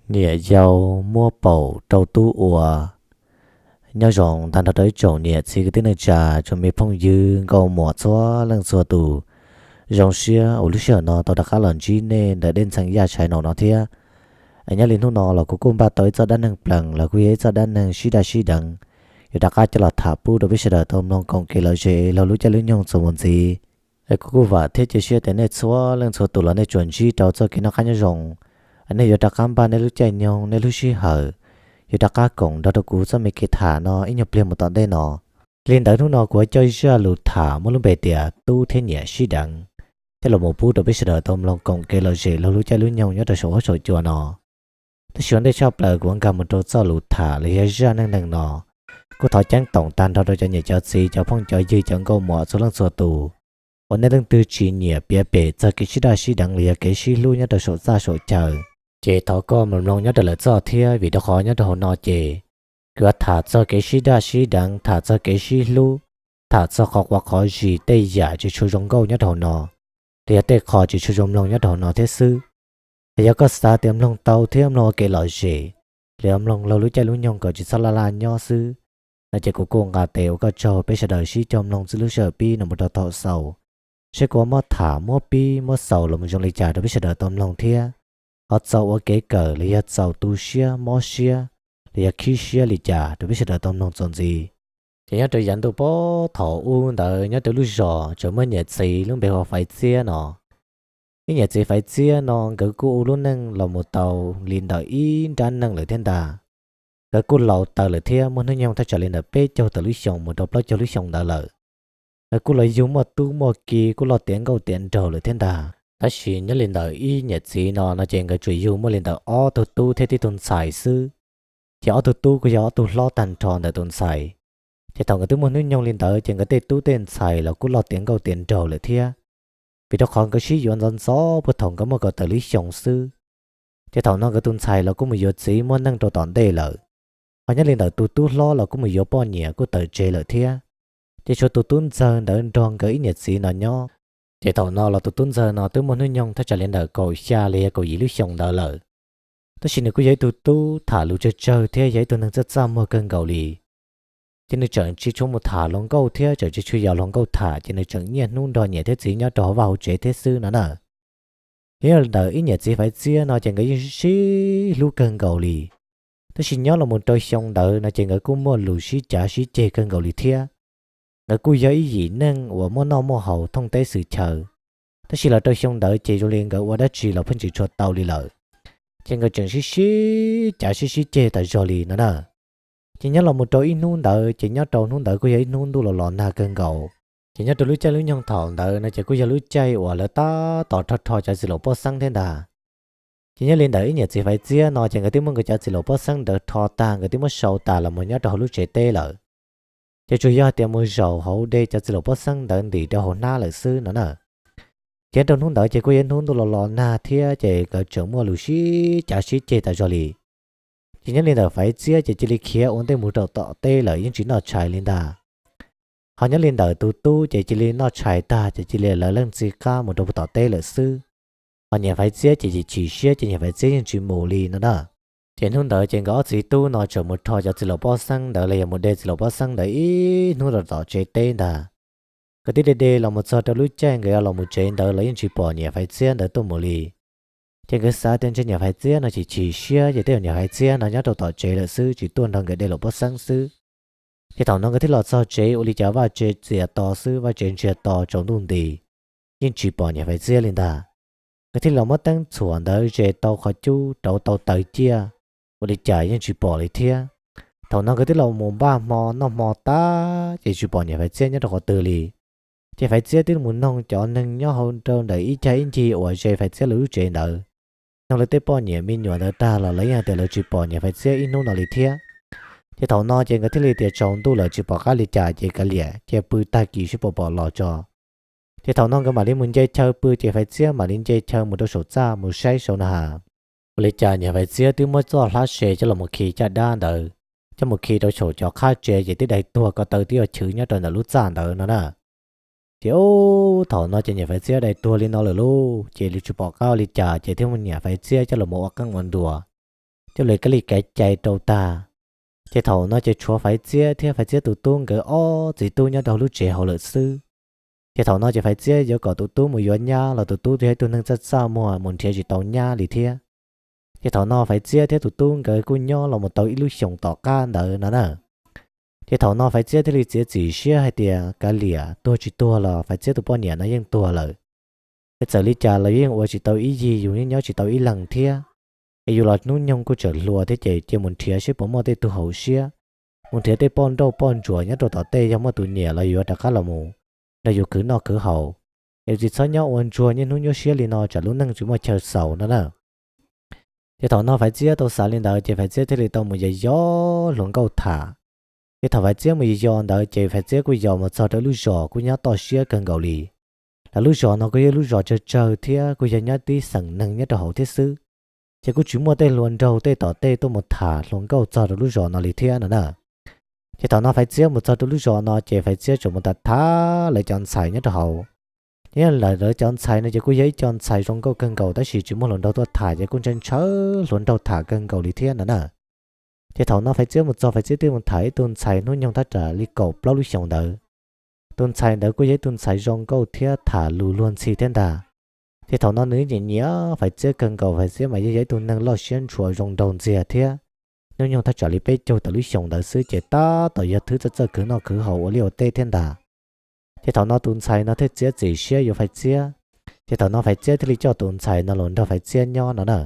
Niam yau muab paum rau tub ua. Nyob zoo tag nrho rau ib tsoom niam txiv kwv tij neej tsa, tsoom me phooj ywg nkauj muam txhua leej txhua tus. Zoo siab uas lub sij hawm no tau rov qab los ntsib nej ntawm dej ntxhee yaj tshais naum no thiab. Nyob li hnub no los kuv kuj npaj tau ib txoj dab neeg plees los kuj yog ib txoj dab neeg sib daj sib deev, yuav rov qab coj los tham pub rau peb sawv daws tau mloog koom kev lom zem laug lub caij lub nyoog txuas mus ntxiv. Es kuv kuj vam thiab cia siab tias nej txhua leej txhua tus los nej tsuas ntsib rau txoj kev noj qab nyob zoo, nej yuav rov qab npaj nej lub caij nyoog nej lub sij hawm, yuav rov qab koom nrog rau kuv txoj me kev tham no ib nyuag pliag mus tom ntej no. Li ntawd hnub no kuv yuav coj ib zaj lus tham muaj lub npe tias tub thiab niam sib deev, coj los mus pub rau peb sawv daws tau mloog koom kev lom zem laug lub caij lub nyoog nyob rau saum huab saum cua no. Tab sis ua ntej tshaj plaws kuv yuav nkag mus rau txoj lus tham los yog zaj neej neeg no, kuj thov ceeb toom tag nrho rau cov niam cov txiv cov phooj cov ywg cov nkauj muam txhua leej txhua tus uas nej leej twg tsis nyiam piav pem txog kev sib daj sib deev los yog kev sib hlub nyob rau saum txaj saum chaw, ces thov koj mus mloog nyob rau lawm txoj thiab, vim rau qhov nyob rau hauv no ces kuv yuav tham txog kev sib daj sib deev, tham txog kev sib hlub, tham txog qhov quav qhov zis tej yam tsis tshua zoo nkauj nyob rau hauv no, los yog tej qho tsis tshua zoo mloog nyob rau hauv no thiab xwb. Yog koj xav tias mloog tau thiab mloog ua kev lom zem, los yog mloog laug lub caij lub nyoog kom tsis txhob laj laj nyob xwb, no ces kuv kuj nqa tes ua koj tsaug peb sawv daws sib cog mloog txij lub sij hawm pib no mus rau thaum xaus, seb kuv yuav muab tham muab pib muab xaus los mus zoo li cas rau peb sawv daws tau mloog thiab, ho txaus ua kev kawm los yog txaus tu siab mob siab los yog khib siab li cas rau peb sawv daws tau mloog txuas ntxiv. Ces nyob rau yav ntuj pob thaum ub ntawd nyob rau lub zos tseem muaj niam txiv lub npe hu ua Faiv Txiab no. Ib niam txiv Faiv Txiab no nkawd kuj ua lub neej los mus tau li ntawm ib nrab neej lawm thiab ntag. Nkawd kuj laus taws lawm thiab muaj hnub nyoog thaj tsam li ntawm peb caug tawm lub xyoo mus rau plaub caug lub xyoo ntawd lawm. Nkawd kuj los yug muaj tub muaj ki kuj loj tiav nkauj tiav nraug lawm thiab ntag. Tab sis nyob li ntawm ib niam txiv no no ces nkawd tsuas yug muaj li ntawm ob tug tub thiab tib tug ntxhais xwb. Ces ob tug tub kuj yog ob tug hlob tag nrho ntawm tus ntxhais. Ces thaum nkawd twb muaj hnub nyoog li ntawd ces nkawd tej tub tej ntxhais los kuj loj tiav nkauj tiav nraug lawm thiab. Vim rau qhov nkawd sib yuav ntxov ntxov puag thaum nkawd muaj kaum tawm lub xyoo xwb. Ces thaum no nkawd tus ntxhais los kuj mus yuav txiv muaj neej rau tom ntej lawm. Ho nyob li ntawm tus tub hlob los kuj mus yuav poj niam kuj tawm tsev lawm thiab. Ces tshuav tus tub ntxawg ntawd nrog nkawd ib niam txiv no nyob. Ces thaum no los tus tub ntxawg no twb muaj hnub nyoog thaj tsam li ntawm kaum xya los yog kaum yim lub xyoo ntawd lawm. Tab sis nws kuj yog ib tug tub tham lus tsawg tsawg thiab yog ib tug neeg txaj txaj muag kawg nkaus li. Ces nws tseem tsis tshua mus tham hluas nkauj thiab tseem tsis tshua yos hluas nkauj tham, ces nws tseem nyiaj hnub nrog niam thiab txiv nyob rau hauv vaj hauv tsev thiab xwb no na. Yog li ntawm ib niam txiv Faiv Txiab no ces nkawd yeej sib hlub kawg nkaus li. Tab sis nyob los mus rau xyoo ntawd no ces nkawd kuj muaj lus sib cav sib ceg kawg nkaus li thiab. Nkawd kuj yog ib yim neeg uas muaj noj muaj haus thooj teb xwm chaw. Tab sis los rau xyoo ntawd ces zoo li nkawd ua dab tsi los pheej tsis tshua tau li lawm. Ces nkawd tseem sib sib cav sib sib ceg tas zog li no na. Ces nyob los mus rau ib hnub ntawd ces nyob rau hnub ntawd kuj yog ib hnub ntuj los los nag kawg nkaus. Ces nyob rau lub caij lub nyoog thaum ntawd no ces kuj yog lub caij uas lawv tab tom rho rho cov txiv laum pob xeeb thiab ntag. Ces nyob li ntawm ib niam txiv Faiv Txiab no ces nkawd twb muab nkawd cov txiv laum pob xeeb ntawd rho tag, nkawd twb muab sau tas los mus nyob rau hauv lub tsev teb lawm. Ces tsuas yog tias mus zaum hauv de cov txiv laum pob xeeb ntawd ntim rau hauv hnab lawm xwb no na. Ces rau hnub ntawd ces kuj yog hnub ntuj los los nag thiab ces nkawd tseem muaj lus sib cav sib ceg tas zog li. Ces nyob li ntawm Faiv Txiab ces cia li khiav ua ntej mus rau tom teb lawm yeej tsis noj tshais li ntag. Ho nyob li ntawm tus tub ces cia li noj tshais tag ces cia li lawv leej txiv qab mus rau tom teb lawm xwb. Ho niam Faiv Txiab ces chim chim siab ces niam Faiv Txiab yeej tsis mus li no na. Ces hnub ntawd ces nkawd ob txiv tub no tseem mus rho cov txiv laum pob xeeb ntawd los yog mus de txiv laum pob xeeb ntawd ib hnub rau tom tsev teb ntag. Nkawd twb de de los mus txog rau lub caij nkawd yuav los mus tsev ntawd los yeej tsis pom niam Faiv Txiab ntawd tuaj mus li. Ces nkawd xav tias ntshe niam Faiv Txiab no chim chim siab ces tej zaum niam Faiv Txiab no nyob rau tom tsev lawm xwb tsis tuaj nrog nkawd de laum pob xeeb xwb. Ces thaum no nkawd thiaj los txog tsev ua li cas vaj tsev txias to xwb, vaj tsev ntsiag to tsaus ntuj nti, yeej tsis pom niam Faiv Txiab li ntag. Nkawd thiaj los muab teeb txhuam ntawd zes tau qhov cub rauv tau taws ciaj, ua li cas yeej tsis pom li thiab. Thaum no nkawd twb los mus npaj hmo noj hmo tag ces tsis pom niam Faiv Txiab nyob rau qhov twg li. Ces Faiv Txiab twb mus noog cov neeg nyob hauv rau ntawm ib cag ib ncig uas ze Faiv Txiab lawv lub tsev ntawd, noog lawv tej poj niam me nyuam ntawd tag los lawv yeej hais tias lawv tsis pom niam Faiv Txiab ib hnub no li thiab. Ces thaum no ces nkawd thiaj li tias tsaus ntuj lawm tsis pom qab li cas ces kav liam cia pw tag kis seb puas pom los tso. Ces thaum no nkawd mam li mus nce chaw pw ces Faiv Txiab mam li nce chaw mus rau saum txaj mus saib saud na has, ua li cas niam Faiv Txiab twb muab txoj hlab se coj los mus khi caj dab ntawd, coj mus khi rau saum cov qhab tsev ces twb dai tuag ko taw twb yuav chwv nyob rau ntawm lub txaj ntawd no na. Ces ub, thaum no ces niam Faiv Txiab dai tuag li no lawm lauj, ces lawv tsis pom qab ua li cas ces thiaj muab niam Faiv Txiab coj los mus ua qeej ua nruas. coj lawv kab li kav cai rau tag. Ces thaum no ces tshuav Faiv Txiab thiab Faiv Txiab tus tub nkawd ob txiv tub nyob rau hauv lub tsev hauv lawm xwb. Ces thaum no ces Faiv Txiab yuav kom tus tub mus yuav nyab los tus tub yog ib tug neeg txaj txaj muag mus nrhiav tsis tau nyab li thiab. Ces thaum no Faiv Txiab thiab tus tub nkawd kuj nyob los mus tau ib lub xyoos tom qab ntawd no na. Ces thaum no Faiv Txiab thiaj li txiav txim siab hais tias kav liam, tuag tsis tuag los Faiv Txiab tus poj niam no yeej tuag lawm. Es txawm li cas los yeej ua tsis tau ib yig, yus yeej nyob tsis tau ib leeg thiab. Es yus los hnub nyoog kuj tseem hluas thiab ces cia mus nrhiav seb puas muaj tej tug haum siab, mus nrhiav tej poj nrauj poj ntsuam nyob rau tom tej, yog muaj tus nyiam los yuav rov qab los mus nrog yus khwv noj khwv haus. Es yus tsis txhob nyob ua ntsuag niaj hnub nyuaj siab li no tsam lub neej tsis muaj chaw xaus no na. Ces thaum no Faiv Txiab tau xav li ntawd ces Faiv Txiab thiaj li tau mus yos yos hluas nkauj tham. Ces thaum Faiv Txiab mus yos yos ntawd ces Faiv Txiab kuj yos mus txog rau lub zos kuj nyob toj siab kawg nkaus li. Lawv lub zos no kuj yog lub zos tsawg tsawg thiab kuj yog nyob tib xeem neeg nyob rau hauv thiab xwb. Ces kuj tsis muaj tej hluas nraug tej tom tej tuaj mus tham hluas nkauj txog rau lub zos no li thiab no na. Ces thaum no Faiv Txiab mus txog rau lub zos no ces Faiv Txiab tseem mus tham tham lawv cov ntxhais nyob rau hauv. Ces yog lawv cov ntxhais no ces kuj yog ib co ntxhais zoo nkauj kawg nkaus tab sis tsis muaj hluas nraug tuaj tham ces kuj ntshaw ntshaw hluas nraug tham kawg nkaus li thiab no na. Ces thaum no Faiv Txiab mus txog Faiv Txiab twb mus tham ib tug ntxhais hnub nyoog thaj tsam li kaum plaub lub xyoos ntawd. Tus ntxhais ntawd kuj yog ib tug ntxhais zoo nkauj thiab tham lus luag ntxhi thiab ntag. Ces thaum no nws nyiam nyiam Faiv Txiab kawg nkaus, Faiv Txiab mas yeej yog ib tug neeg loj siab ntshua zoo nraug ntxiag thiab. Hnub nyoog thaj tsam li peb caug tawm lub xyoos ntawd xwb ces tab tom yog thwb txawj txawj khwv noj khwv haus ua liaj ua teb thiab ntag. Ces thaum no tus ntxhais no thiaj txiav txim siab yuav Faiv Txiab. Ces thaum no Faiv Txiab thiaj li coj tus ntxhais no los nrog Faiv Txiab nyob no na.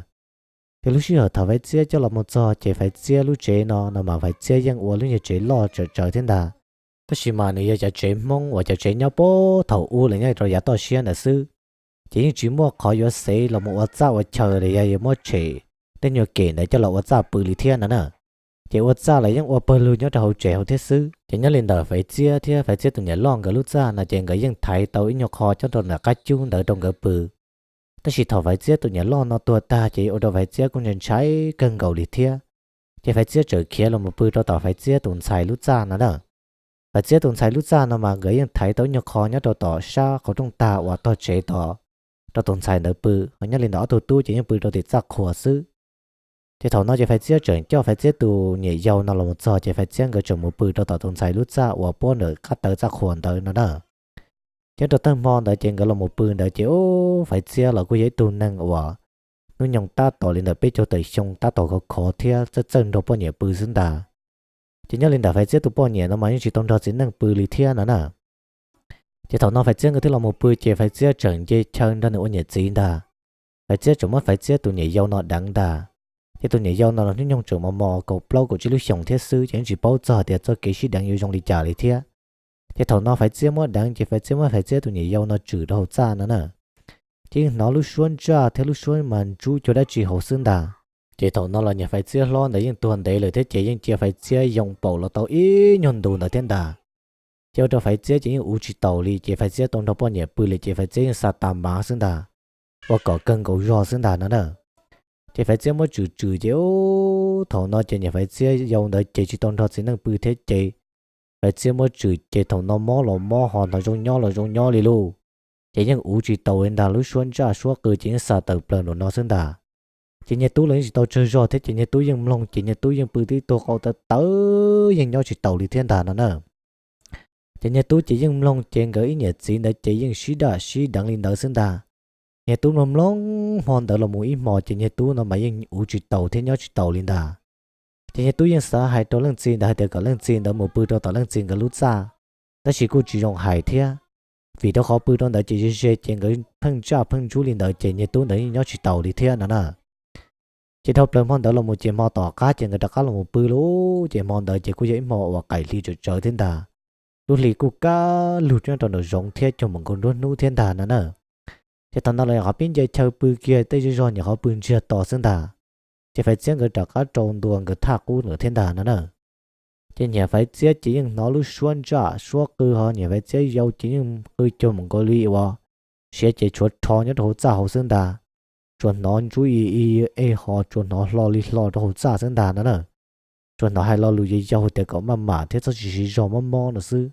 Ces lub sij hawm thaum Faiv Txiab coj los mus txog ces Faiv Txiab lub tsev no no mas Faiv Txiab yeej ua lub nyuag tsev loj tsawv tsawv thiab ntag. Tab sis mas nws yog cov tsev Hmoob uas cov tsev nyob puag thaum ub lawm nyob rau yav toj siab ntawd xwb. Ces yeej tsis muaj qhov yuav xev los mus ua txaj ua chaw los yog yuav muab tshem tej nyuag kem ntawd coj los ua txaj pw li thiab no na. Ces ua txaj los yeej ua pawg lug nyob rau hauv tsev hauv thiab xwb. Ces nyob li ntawm Faiv Txiab thiab Faiv Txiab tus niam loj nkawd lub txaj no ces nkawd yeej thaiv tau ib nyuag qho coj rau nram qab cub ntawd rau nkawd pw. Tab sis thaum Faiv Txiab tus niam loj no tuag tag ces ua rau Faiv Txiab kuj ntshai ntshai kawg nkaus li thiab. Ces Faiv Txiab txawm khiav los mus pw rau tom Faiv Txiab tus ntxhais lub txaj no na. Faiv Txiab tus ntxhais lub txaj no mas nkawd yeej thaiv tau ib nyuag qho nyob rau tom sab qhov rooj tag uas tog tsev tod rau tus ntxhais ntawd pw, ho nyob li ntawm ob tug tub ces yeej pw rau tim txaj qhua xwb. Ces thaum no ces Faiv Txiab tseem coj Faiv Txiab tus niam yau no los mus txog ces Faiv Txiab nkawd tseem mus pw rau tom tus ntxhais lub txaj uas puab ntawm qab taw txaj qhua ntawd no na. Ces rau tag hmo ntawd ces nkawd los mus pw ntawd ces ub, Faiv Txiab los kuj yog ib tug neeg uas hnub nyoog tab tom li ntawm peb caug tawm xyoo tab tom khov khov thiab txawj txawj nrog poj niam pw xwb ntag. Ces nyob li ntawm Faiv Txiab tus poj niam no mas yeej tsis tau nrog txiv neej pw li thiab no na. Ces thaum no Faiv Txiab nkawd thiaj los mus pw ces Faiv Txiab tseem nce chaw nrog nws ua niam txiv ntag. Faiv Txiab tseem muab Faiv Txiab tus niam yau no deev ntag. Ces tus niam yau no los hnub nyoog tseem mos mos kaum plaub kaum tsib lub xyoos thiab xwb ces yeej tsis paub txog tias txoj kev sib deev yuav zoo li cas li thiab. Ces thaum no Faiv Txiab muab deev ces Faiv Txiab muab Faiv Txiab tus niam yau no tswm rau hauv txaj no na. Ces yeej hnov lub suab ntsaj thiab lub suab mas ntsub cuag dab tsi hauv xwb ntag. Ces thaum no los niam Faiv Txiab hlob ntawd yeej tuag ntev lawm thiab ces yeej cia Faiv Txiab yoo paum los tau ib nyuag ntu ntawd thiab ntag. Ces ua rau Faiv Txiab ces yeej uv tsis taus li ces Faiv Txiab tau nrog poj niam pw li ces Faiv Txiab yeej xa tas mav xwb ntag, ua kom kawg nkaus zog xwb ntag no na. Ces Faiv Txiab muab tswm tswm ces ub, thaum no ces niam Faiv Txiab yau ntawd ces tsis tau nrog txiv neej pw thiab ces Faiv Txiab muab tswm ces thaum no mob los mob ho hnov zoo nyob los zoo nyob li lauj. Ces yeej uv tsis taus li ntag, lub suab ntsaj suab qw ces yeej xa tawm plaws nraum no xwb ntag. Ces niag tub los yeej tsis tau tsawg zog thiab ces niag tub yeej mloog ces niag tub yeej pw tib tug qau tawv tawv yeej nyob tsis taus li thiab ntag no na. Ces niag tub ces yeej mloog ces nkawd ib niam txiv ntawd ces yeej sib daj sib deev li ntawd xwb ntag. Niag tub mloog mloog hmo ntawd los mus ib hmo ces niag tub no mas yeej uv tsis taus thiab nyob tsis taus li ntag. Ces niag tub yeej xav hais rau leej txiv ntawd hais tias kom leej txiv ntawd mus pw rau tom leej txiv nkawd lub txaj, tab sis kuj tsis zoo hais thiab, vim rau qhov pw rau ntawd ces ze ze ces nkawd pheej ntsaj pheej ntsub li ntawd ces niag tub ntawd yeej nyob tsis taus li thiab no na. Ces dhau plaws hmo ntawd los mus ces hmo tom qab ces nkawd rov qab los mus pw lauj, ces hmo ntawd ces kuj yog ib hmo uas qaim hli tsawm tsawv thiab ntag. Lub hli kuj kaj lug nyob rau nraum zoov thiab cuag mus nkaus nruab hnub thiab ntag no na. Ces thaum no los nyuam qhuav pib nce chaw pw kiag, tej zej zog nyuam qhuav pw ntsiag to xwb ntag. Ces Faiv Txiab nkawd rov qab rau ntua nkawd thaj qub lawm thiab ntag no na. Ces niam Faiv Txiab ces yeej hnov lub suab ntsaj suab qw ho niam Faiv Txiab yau ces yeej qw cuag mus nkaus li uas siav ces tshuav rho nyob rau hauv txaj hauv xwb ntag. Tsuas hnov ntsub i i e ho tsuas hnov hlo li hlo rau hauv txaj xwb ntag no na. Tsuas hnov hais lo lus yau yau tias kom maj mam thiab txhob tsis siv zog mob mob no xwb.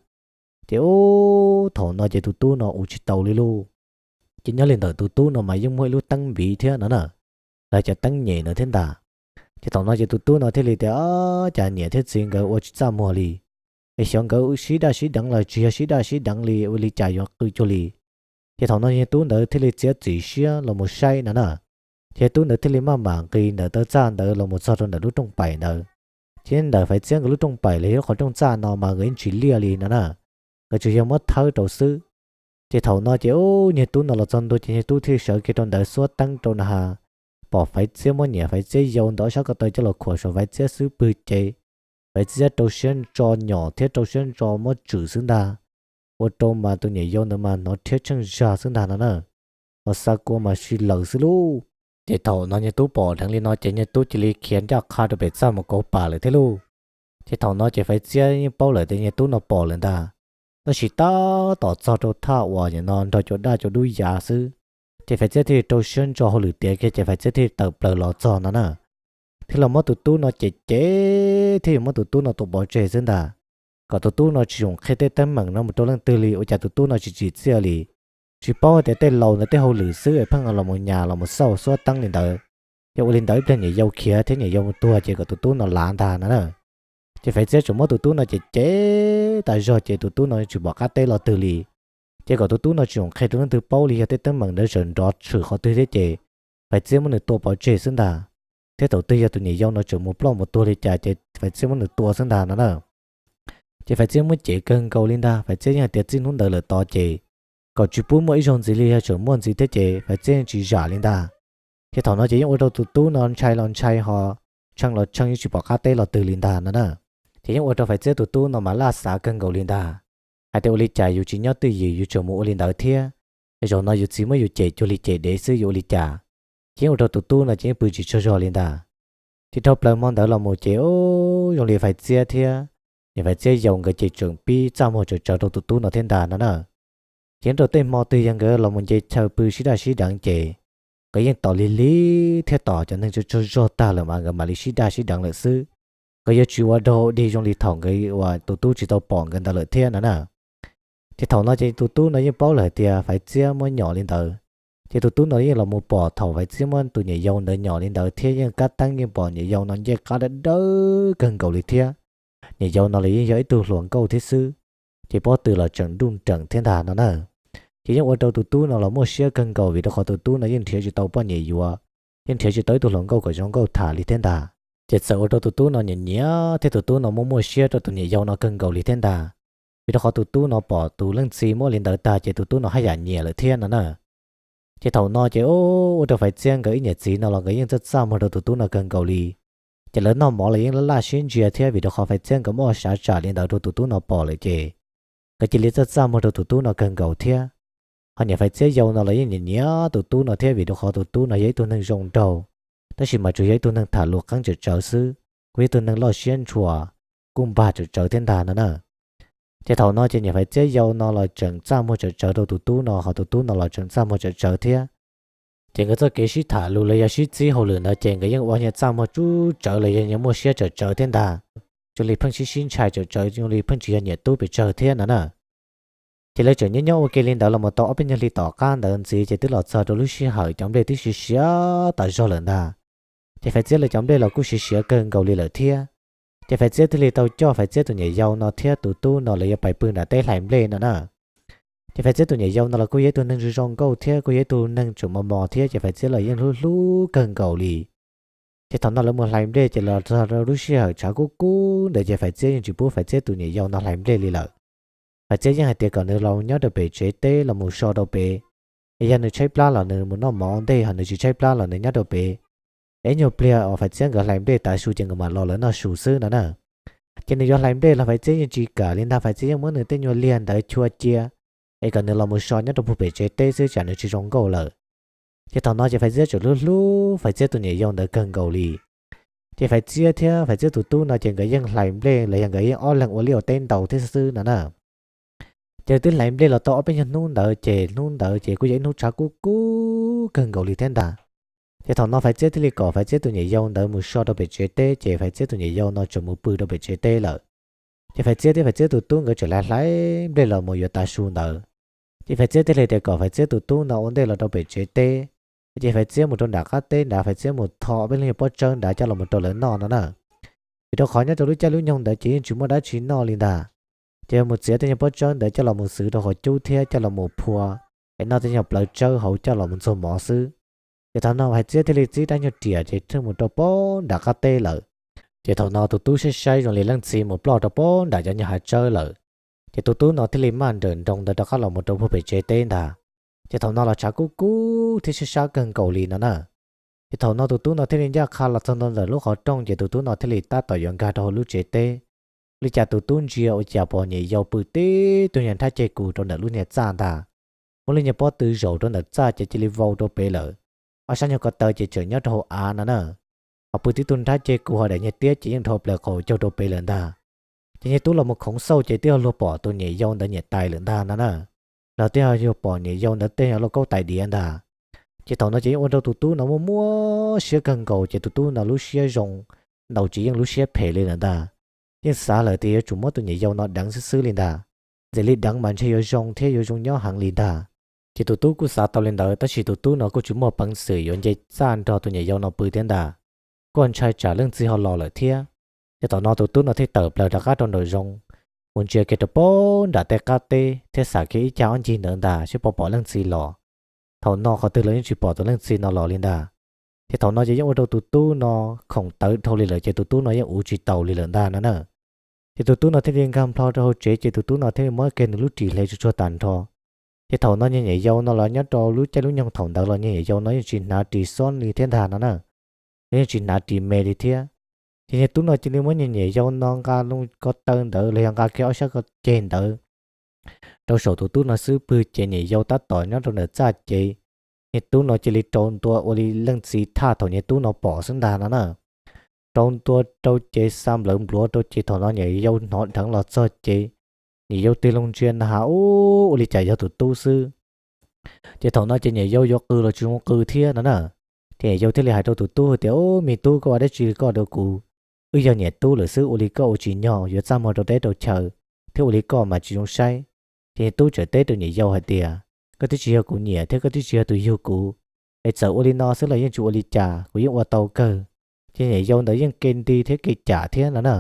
Ces ub, thaum no ces tus tub no uv tsis taus li lauj. Ces nyob li ntawm tus tub no mas yeej muaj ib lub teeb npiv thiab no na, lawv cov teeb nyem no thiab ntag. Ces thaum no ces tus tub no thiaj li tias, Ab, cas niam thiab txiv nkawd ua tsis txaj muag li, es xyov nkawd sib daj sib deev los tsis yog sib daj sib deev li, ua li cas yuav qw cuag li. Ces thaum no yawg tub ntawd thiaj li txiav txim siab los mus saib no na. Ces yawg tub ntawd thiaj li maj mam nqis ntawm taw txaj ntawd los mus txog rau ntawm lub rooj paim ntawd. Ces ntawm Faiv Txiab nkawd lub rooj paim los yog lub qhov rooj txaj no mas nkawd yeej tsis liaj li no na, nkawd tsuas yog muab thawb rau xwb. Ces thaum no ces ub, yawg tub no los txog ntua ces yawg tub thiaj sawv kiag rau ntawd xuab teeb rau na has, pom Faiv Txiab muab niam Faiv Txiab yau ntawm ob sab ko taw coj los khuam saum Faiv Txiab xub pwg ces Faiv Txiab rau siab ntso nyom thiab rau siab ntso muab tswm xwb ntag. Ua rau mas tus niam yau ntawd mas hnov rhiab tsheej zag xwb ntag no na, ho xa kua mas si lawm xwb lauj. Ces thaum no yawg tub pom dheev li no ces yawg tub cia li khiav ncaj qha rau pem txaj mus kauv pam lawm thiab lauj. Ces thaum no ces Faiv Txiab yeej paub lawm tias yawg tub no pom lawm ntag, tab sis tab tom txog rau thaj uas nim no nrog cua daj cua dub yav xwb. Ces Faiv Txiab thiaj li rau siab ntso hauj lwm tiav kiag ces Faiv Txiab thiaj li tawm plaws los txog no na. Thiaj los muab tus tub no cem cem thiab yuav muab tus tub no tua pov tseg xwb ntag, kom tus tub no tsis txhob qhia tej teeb meem no mus rau leej twg li, ua cas tus tub no tsis tsim txiaj li. Tsis paub tias tej laus ntawd tej hauj lwm xwb es pheej los mus nyas los mus xauj xuab teeb li ntawd. Yog ua li ntawd ib pliag niam yau khiav thiab niam yau mus tuag ces kom tus tub no lav ntag no na. Ces Faiv Txiab tseem muab tus tub no cem cem tas zog ces tus tub no tsis pom qab teb los twg li. Ces kom tus tub no tsis txhob qhia rau leej twg paub li, yog tej teeb meem ntawd txawm nrov tshwm qhov twg thiab ces Faiv Txiab muab nws tua pov tseg xwb ntag. Thiab thaum twg yog tus niam yau no tseem mus ploj mus tuag li cas ces Faiv Txiab muab nws tua xwb ntag no na. Ces Faiv Txiab muab cem kawg nkaus li ntag, Faiv Txiab yeej hais tias txij hnub ntawd lawm tod ces kom tsis pub muaj ib zaug ntxiv li, yog tseem muaj ntxiv thiab ces Faiv Txiab yeej tsis zam li ntag. Ces thaum no ces yeej ua rau tus tub no ntshai los ntshai ho tshee los tshee, yeej tsis pom qab teb los twg li ntag no na. Ces yeej ua rau Faiv Txiab tus tub no mas laj xav kawg nkaus li ntag, hais tias ua li cas yus tsis nyob twj ywm yus tseem mus ua li ntawd thiab, es zaum no yus txiv muab yus cem cuag li cem dev xwb yuav ua li cas. Ces yeej ua rau tus tub no ces yeej pw tsis tsaug zog li ntag. Ces dhau plaws hmo ntawd los mus ces zoo li Faiv Txiab thiab niam Faiv Txiab yau nkawd ces tseem pib txaj muag tsawv tsawv rau tus tub no thiab ntag no na. Ces rau tej hmo twg yog nkawd los mus nce chaw pw sib daj sib deev ces nkawd yeej tos lig lig thiab tos cov neeg tsaug tsaug zog tag lawm mas nkawd mam li sib daj sib deev lawm xwb. Nkawd yuav tsis ua dog dig zoo li thaum nkawd uas tus tub tsis tau pom nkawd ntawd lawm thiab no na. Ces thaum no ces tus tub no yeej paub lawm hais tias Faiv Txiab muab nyom li ntawd. Ces tus tub no yeej los mus pom thaum Faiv Txiab muab tus niam yau ntawd nyom li ntawd thiab yeej kab teeb yeej pom niam yau no ncej qab dawb dawb kawg nkaus li thiab. Niam yau no los yeej yog ib tug hluas nkauj thiab xwb, ces pob tw los tseem nruj nreem thiab ntag no na. Ces yeej ua rau tus tub no los muaj siab kawg nkaus vim rau qhov tus tub no yeej nrhiav tsis tau poj niam yuav, yeej nrhiav tsis tau ib tug hluas nkauj kom zoo nkauj tham li thiab ntag. Ces txawm ua rau tus tub no nyiam nyiam thiab tus tub no muaj muaj siab rau tus niam yau no kawg nkaus li thiab ntag. Vim rau qhov tus tub no pom tus leej txiv muab li ntawd tag ces tus tub no haj yam nyiam lawm thiab no na. Ces thaum no ces ua rau Faiv Txiab nkawd ib niam txiv no los nkawd yeej txaj txaj muag rau tus tub no kawg nkaus li. Ces lawv noj mov los yeej laj laj siab ntsia thiab vim rau qhov Faiv Txiab nkawd muaj xav tsam li ntawd rau tus tub no pom lawm ces nkawd cia li txaj txaj muag rau tus tub no kawg nkaus thiab. Ho niam Faiv Txiab yau no los yeej nyiam nyiam tus tub no thiab vim rau qhov tus tub no yog ib tug neeg zoo nraug, tab sis mas tsuas yog ib tug neeg tham lus qeeb tsawm tsawv xwb, kuj yog ib tug neeg loj siab ntshua, kuj npag tsawm tsawv thiab ntag no na. Ces thaum no ces niam Faiv Txiab yau no los tseem txaj muag tsawm tsawv rau tus tub no, ho tus tub no los tseem txaj muag tsawm tsawv thiab. Ces nkawd txoj kev sib tham lus los yog sib txib hauj lwm ntawd ces nkawd yeej ua nyias txaj muag tsawm tsawv los yog nyias muaj siab tsawm tsawv thiab ntag. Zoo li pheej sib sib ntshai tsawm tsawv, zoo li pheej tsis yog niam tub pes tsawg thiab no na. Ces lawv tseem nyob nyob ua ke li ntawd los mus tau ob peb nyuag hli tom qab ntawd ntxiv ces twb los txog rau lub sij hawm cov nplej twb siav siav tas zog lawm ntag. Ces Faiv Txiab lawv cov nplej los kuj siav siav kawg nkaus li lawm thiab. Ces Faiv Txiab thiaj li tau coj Faiv Txiab tus niam yau no thiab tus tub no lawv yuav pais pw nram teb hlais nplej no na. Ces Faiv Txiab tus niam yau no los kuj yog ib tug neeg zoo zoo nkauj thiab kuj yog ib tug neeg tseem mos mos thiab ces Faiv Txiab los yeej hlub hlub kawg nkaus li. Ces thaum no lawv mus hlais nplej ces los txog rau lub sij hawm tshav kub kub ntawd ces Faiv Txiab yeej tsis pub Faiv Txiab tus niam yau no hlais nplej li lawm. Faiv Txiab yeej hais tias kom nws los nyob rau pem tsev teb los mus so rau pem, es yog nws tshaib plab los nws mus noj mov ua ntej, ho nws tsis tshaib plab los nws nyob rau pem. Es ib nyuag pliag uas Faiv Txiab nkawd hlais nplej tav su ces nkawd mam los lawv noj su xwb no na. Ces nws yuav hlais nplej los Faiv Txiab yeej tsis kam li ntag, Faiv Txiab yeej muab nws tej nyuag liag ntawd chua cia, es kom nws los mus so nyob rau puag pem tsev teb xwb tsam nws tsis zoo nkauj lawm. Ces thaum no ces Faiv Txiab tseem hlub hlub Faiv Txiab tus niam yau ntawd kawg nkaus li. Ces Faiv Txiab thiab Faiv Txiab tus tub no ces nkawd yeej hlais nplej los yog nkawd yeej ob leeg ua liaj ua teb ntau thiab xwb no na. Ces twb hlais nplej los tau ob peb nyuag hnub ntawd ces hnub ntawd ces kuj yog ib hnub tshav kub kub kawg nkaus li thiab ntag. Ces thaum no Faiv Txiab thiaj li kom Faiv Txiab tus niam yau ntawd mus so rau pem tsev teb ces Faiv Txiab tus niam yau no tseem mus pw rau pem tsev teb lawm. Ces Faiv Txiab thiab Faiv Txiab tus tub nkawd tseem hlais hlais nplej los mus yuav tav su ntawd. Ces Faiv Txiab thiaj li tias kom Faiv Txiab tus tub no ua ntej los rau pem tsev teb, nce Faiv Txiab mus rau nram qab teb nrad, Faiv Txiab mus tho peb lub nyuag pob tsawb nrad coj los mus rau lawv noj no na. Vim rau qhov nyob rau lub caij lub nyoog ntawd ces yeej tsis muaj dab tsi noj li ntag. Ces yog mus txiav tej nyuag pob tsawb ntawd coj los mus xwb rau qhov cub thiab coj los mus phua es noj tej nyuag plawv tsawb hauv coj los mus ntxuag mov xwb. Ces thaum no Faiv Txiab thiaj li txib rab nyuag riam ces thiaj mus rau pem nram qab teb lawm. Ces thaum no tus tub saib saib zoo li leej txiv mus ploj rau pem nram cov nyuag hav tsawb lawm. Ces tus tub no thiaj li maj nrawm nroos ntawd rov qab los mus rau puag pem tsev teb ntag. Ces thaum no los tshav kub kub thiab sab sab kawg nkaus li no na. Ces thaum no tus tub no thiaj li ncaj qha los txog ntua ntawm lub qhov rooj ces tus tub no thiaj li tab tom yuav nkag rau hauv lub tsev teb. Ua li cas tus tub ntsia ua cas pom niam yau pw tib tug nyuag nrhab ceg kus rau ntawm lub niag txaj ntag. Muab lub nyuag pob tw zaum rau ntawm txaj ces cia li vau rau pem lawm. Ob sab nyuag ko taw ces tseem nyob rau hauv av no na. Ho pw tib tug nrhab ceg kus ho daim nyuag tiab ces yeej dhau plaws qaum caug rau pem lawm ntag. Ces niag tub los mus khoov xauj ces twb yog luag pom tus niam yau ntawd niam tais lawm ntag no na. Los twb yog luag pom niam yau ntawd tej nyuag lauj kaub tais diav ntag. Ces thaum no ces yeej ua rau tus tub no muaj muaj siab kawg nkaus ces tus tub no lub siab zoo ntau tsis yeej lub siab phem li lawm ntag. Yeej xav lawm tias yuav tsum muab tus niam yau no deev xwb xwb li ntag. Ntxim li deev mas ntshe yuav zoo thiab yuav zoo nyob heev li ntag. Ces tus tub kuj xav tau li ntawd tab sis tus tub no kuj tsis muaj peev xwm yuav nce txaj nrog tus niam yau no pw thiab ntag. Kuj ntshai tsam leej txiv ho los lawm thiab. Ces thaum no tus tub no thiaj tawm plaws rov qab rau nraum zoov, mus ntsia kiag rau pem nram tej qab teb thiab xauj kiag ib cag ob ncig ntawd ntag seb puas pom leej txiv los. Thaum no qhov twg los yeej tsis pom tus leej txiv no los li ntag. Ces thaum no ces yeej ua rau tus tub no khoom tawv dhau li lawm ces tus tub no yeej ua tsis taus li lawm ntag no na. Ces tus tub no thiaj li nkag nplho rau hauv tsev ces tus tub no thiaj li muab kiag nws lub ris hle tsuag tsuag tag nrho. Ces thaum no niag niam yau no los nyob rau lub caij lub nyoog thaum ntawd los niag niam yau no yeej tsis hnav ris xob li thiab ntag no na. Los yeej tsis hnav ris me li thiab. Ces niag tub no cia li muab niag niam yau no nqa loo ko taw ntawd los yog nqa kiag ob sab ko ceg ntawd rau saum tus tub no xub pwg ces niam yau tab tom nyob rau ntawm txaj ces niag tub no cia li rau ntua ua li leej txiv thaj thaum niag tub no pom xwb ntag no na. Rau ntua rau ces xa nplawv npluav rau ces thaum no niam yau hnov dheev los txog ces niam yau tig loo ntsia na has ua li cas yog tus tub xwb. Ces thaum no ces niam yau yuav qw los tsis zoo qw thiab no na. Ces niam yau thiaj li hais rau tus tub tias, Ub, me tub, koj ua dab tsi koj rau kuv? Wb yog niam tub lawm xwb ua li koj ua tsis nyog yuav txaj muag rau teb rau chaw, thiab ua li koj mas tsis zoo saib. Ces niag tub txawm teb rau niam yau hais tias, Koj twb tsis yog kuv niam thiab koj twb tsis yog tus yug kuv, es txawm ua li no xwb los yeej tsis ua li cas, kuv yeej ua tau kawg. Ces niam yau ntawd yeej ke nti thiab ke cam thiab no na.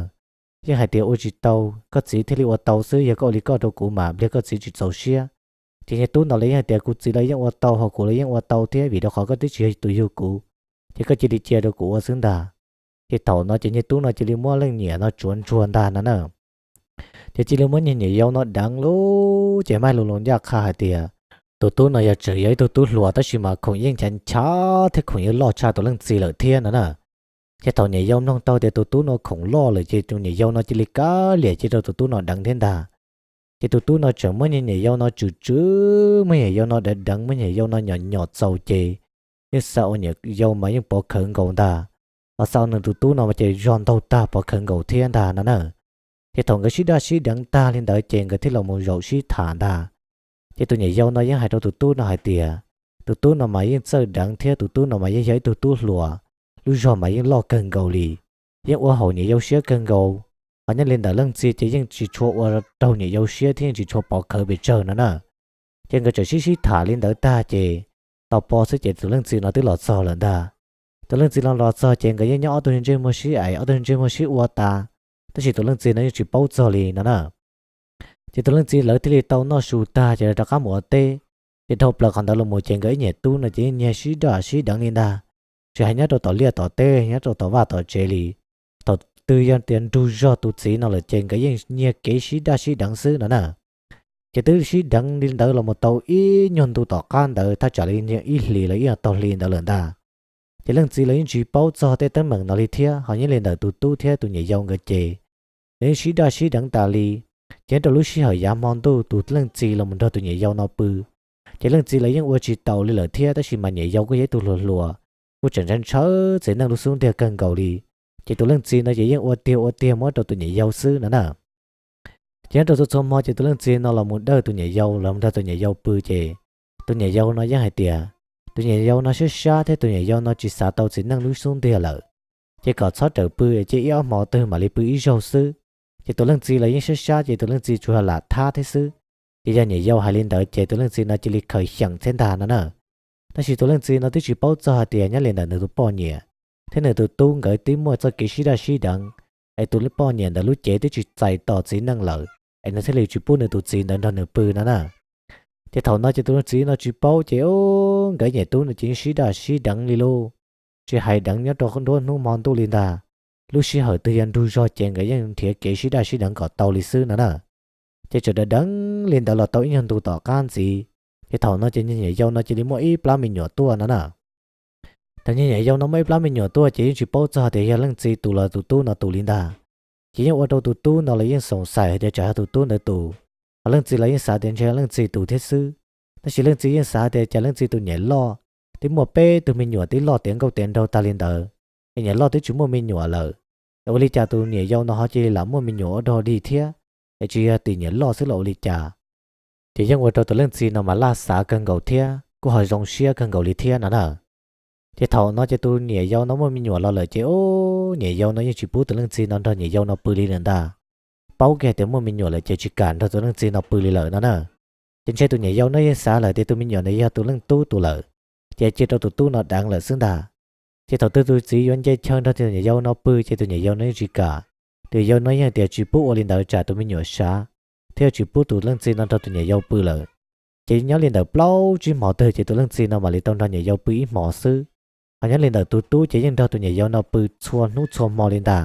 Yeej hais tias, Ua tsis tau, koj txiv thiaj li ua tau xwb, yog koj ua li koj rau kuv mas npliag koj txiv tsis txaus siab. Ces niag tub ntawd los yeej hais tias, Kuv txiv los yeej ua tau, ho kuv los yeej ua tau thiab, vim rau qhov koj twb tsis yog tus yug kuv, ces koj cia li cia rau kuv ua xwb ntag. Ces thaum no ces niag tub no cia li muab leej niam no tsuav ntsuag ntag no na. Ces cia li muab niag niam yau no deev lawm ces maj lug los ncaj qha hais tias, tus tub no yog tseem yog ib tug tub hluas tab sis mas khoom yeej nchav nchav thiab khoom yeej loj tshaj tus leej txiv lawm thiab no na. Ces thaum niam yau mloog tau tias tus tub no khoom loj lawm ces tus niam yau no cia li kav liam cia rau tus tub no deev thiab ntag. Ces tus tub no tseem muab niag niam yau no tswm tswm, muab niam yau no deev deev, muab niam yau no nyom nyom txaus ces yeej xa ua niam yau mas yeej pov khawv nkaus ntag. Ho xa ua nws tus tub no ces zog ntaug tag pov khawv nkaus thiab ntag no na. Ces thaum nkawd sib daj sib deev tag li ntawd ces nkawd thiaj los mus zaum sib tham ntag. Ces tus niam yau no yeej hais rau tus tub no hais tias, tus tub no mas yeej txawj deev thiab tus tub no mas yeej yog ib tug tub hluas, lub zog mas yeej loj kawg nkaus li, yeej ua haum niam yau siab kawg nkaus. Ho nyob li ntawm leej txiv ces yeej tsis tshua ua raug niam yau siab thiab yeej tsis tshua pov khawv pes tsawg no na. Ces nkawd txawm sib sib tham li ntawd tag ces tau pov xwb ces tus leej txiv no twb los txog lawm ntag. Tus leej txiv no los txog ces nkawd yeej nyob ob tug ntsej muag sib aim, ob tug ntsej muag sib ua tas, tab sis tus leej txiv no yeej tsis paub txog li no na. Ces tus leej txiv lawv thiaj li tau noj su tag ces lawv rov qab mus ua teb. Ces dhau plaws qhov ntawd los mus ces nkawd ib niam tub no ces yeej nyiag sib daj sib deev li ntag, tsis hais nyob rau tom liaj tom teb, nyob rau tom vaj tom tsev li. Thaum twg yog tias nrug zog tus txiv no lawm ces nkawd yeej nyiag kev sib daj sib deev xwb no na. Ces twb sib deev li ntawd los mus tau ib nyuag ntu tom qab ntawd thaj tsam li ib hlis los ib nyuag tog hli ntawd lawm ntag. Ces leej txiv los yeej tsis paub txog tej teeb meem no li thiab, ho nyob li ntawm tus tub thiab tus niam yau nkawd ces los yeej sib daj sib deev tas li. Ces nyob rau lub sij hawm yav hmo ntuj tus leej txiv los mus nrog tus niam yau no pw, ces leej txiv los yeej ua tsis taus li lawm thiab, tab sis mas niam yau kuj yog ib tug hluas hluas, kuj tseem ntshaw ntshaw txiv neej lub xub ntiag kawg nkaus li. Ces tus leej txiv no ces yeej ua tiag ua tiag muab rau tus niam yau xwb no na. Ces nyob rau txhua txhua hmo ces tus leej txiv no los mus dawj tus niam yau los nrog tus niam yau pw ces tus niam yau no yeej hais tias, tus niam yau no siab sab thiab tus niam yau no tsis xav tau txiv neej lub xub ntiag lawm, ces kom txhob rawm pw, cia ib ob hmo twg mam li pw ib zaug xwb. Ces tus leej txiv los yeej siab sab ces tus leej txiv tsuas lam thab thiab xwb. Ces yog niam yau hais li ntawd ces tus leej txiv no cia li khaws xyeem thiab ntag no na. Tab sis tus leej txiv no twb tsis paub txog hais tias nyob li ntawm nws tus poj niam thiab nws tus tub nkawd twb muaj txoj kev sib daj sib deev, es tus poj niam ntawd lub cev twb tsis txais tos txiv neej lawm, es nws thiaj li tsis pub nws tus txiv ntawd nrog nws pw no na. Ces thaum no ces tus leej txiv no tsis paub ces nkawd niam tub no ces yeej sib daj sib deev li lauj, tsis hais deev nyob rau nruab hnub hmo ntuj li ntag. Lub sij hawm twg yog nrug zog ces nkawd yeej nrhiav kev sib daj sib deev kom tau li xwb no na. Ces txawm deev deev li ntawd los tau ib nyuag ntu tom qab ntxiv, ces thaum no ces niag niam yau no cia li muaj ib plab me nyuam tuaj no na. Thaum niag niam yau no muaj ib plab me nyuam tuaj ces yeej tsis paub txog tias yog leej txiv tus los tus tub no tus li ntag. Ces yeej ua rau tus tub no los yeej xoom xaim hais tias tsam yog tus tub ntawd tus, ho leej txiv los yeej xav tias ntshe leej txiv tus thiab xwb. Tab sis leej txiv yeej xav tias cas leej txiv tus niam loj twb muaj peb tug me nyuam twb loj tiav nkauj tiav nraug tag li ntawd, es niam loj twb tsis muaj me nyuam lawm, es ua li cas tus niam yau no ho cia li lam muaj me nyuam ua dog dig thiab, es tsis yog tim niam loj xwb los ua li cas. Ces yeej ua rau tus leej txiv no mas laj xav kawg nkaus thiab kuj ho zoo siab kawg nkaus li thiab no na. Ces thaum no ces tus niam yau no muaj me nyuam los lawm ces ub, niam yau no yeej tsis pub tus leej txiv no nrog niam yau no pw li lawm ntag. Paub kiag tias muaj me nyuam lawm ces tsis kam nrog tus leej txiv no pw li lawm no na. Ces ntshe tus niam yau no yeej xav lawm tias tus me nyuam no yog tus leej tub tus lawm, ces cia rau tus tub no deev lawm xwb ntag. Ces thaum twg tus txiv yuav nce chaw nrog tus niam yau no pw ces tus niam yau no yeej tsis kam. Tus niam yau no yeej tias tsis pub ua li ntawd tsam tus me nyuam sav, thiab tsis pub tus leej txiv no nrog tus niam yau pw lawm. Ces nyob li ntawm plaub tsib hmo twg ces tus leej txiv no mam li tau nrog niam yau pw ib hmos xwb. Ho nyob li ntawm tus tub ces yeej nrog tus niam yau no pw txhua hnub txhua hmo li ntag.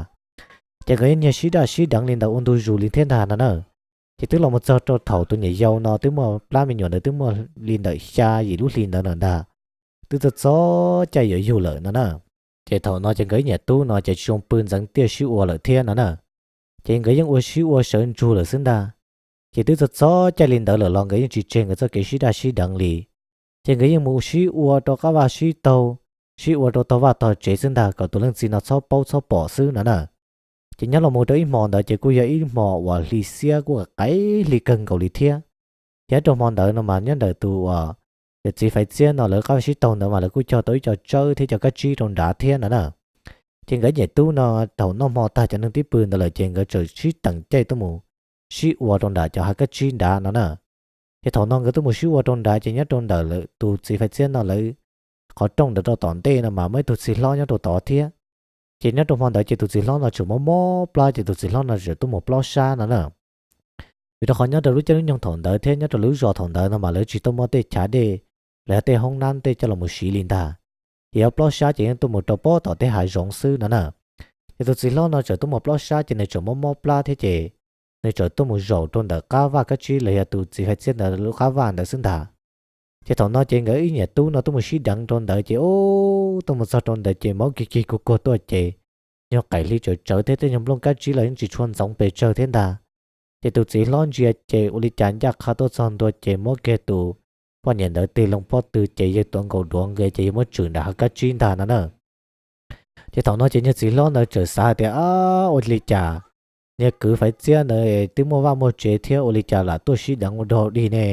Ces nkawd yeej nyiag sib daj sib deev li ntawd ua ntu zus li thiab ntag no na. Ces twb los mus txog rau thaum tus niam yau no twb muaj plab me nyuam ntawd twb muaj li ntawm xya yim lub hli ntawd lawm ntag, twb txog txog caij yuav yug lawm no na. Ces thaum no ces nkawd ib niam tub no ces tsis zoo pw ntxeev tiaj sib ua lawm thiab no na. Ces nkawd yeej ua sib ua sawv ntsug lawm xwb ntag. Ces twb txog txog caij li ntawd lawm los nkawd yeej tsis tseg nkawd txoj kev sib daj sib deev li. Ces nkawd yeej mus sib ua rau qab vaj sib taug, sib ua rau tog vaj tog tsev xwb ntag kom tus leej txiv no txhob paub txhob pom xwb no na. Ces nyob los mus rau ib hmo ntawd ces kuj yog ib hmo uas hli xiab kuj qaib hli kawg nkaus li thiab. Ces nyob rau hmo ntawd no mas nyob ntawm tus uas yawm txiv Faiv Txiab no lawv qab vaj sib taug ntawd mas lawv kuj cog tau ib co tsawb thiab cov kab tsib rau nrad thiab no na. Ces nkawd niam tub no thaum noj hmo tag cov neeg twb pw ntawd lawm ces nkawd txawm sib teem caij tuaj mus sib ua rau nram cov hav kab tsib nrad no na. Ces thaum no nkawd tuaj mus sib ua rau nrad ces nyob rau ntawm lawv tus txiv Faiv Txiab no lawv qhov rooj ntawd rau tom ntej no mas muaj ib tug txiv hlob nyob rau tod thiab. Ces nyob rau hmo ntawd ces tus txiv hlob no tseem mob mob plab ces tus txiv hlob no txawm tuaj mus plob sab no na. Vim rau qhov nyob rau lub caij lub nyoog thaum ntawd thiab nyob rau lub zos thaum ntawd no mas lawv tsis tau muaj tej chav dej los yog tej hoob nab tej coj los mus siv li ntag. Ces yog plob sab ces yeej tuaj mus rau pob tom tej hav zoov xwb no na. Ces tus txiv hlob no txawm tuaj mus plob sab ces nws txawm mob mob plab thiab ces nws txawm tuaj mus zaum rau ntawm qab vaj kab tsib los yog tus txiv Faiv Txiab ntawd lub qab vaj ntawd xwb ntag. Ces thaum no ces nkawd ib niam tub no tuaj mus sib deev rau ntawd ces ub, tuaj mus txog rau ntawd ces mob kig kig kuag kuag tuaj ces nyuag qaim hli tsawv tsawv thiab tej nyuag nplooj kab tsib los yeej tsis tshua ntxoov pes tsawg thiab ntag. Ces tus txiv hlob ntsia ces ua li cas ncaj qha tuaj txog ntua ces muab kiag tus poj niam ntawd tig loo pob tw ces yawg tuav nkaus duav nqe ces yawg muab tswm nram hav kab tsib ntag no na. Ces thaum no ces niag txiv hlob ntawd txawm xav hais tias, ab, ua li cas niag kwv Faiv Txiab ntawd twb muaj vaj muaj tsev thiab ua li cas lam tuaj sib deev ua dog dig ne?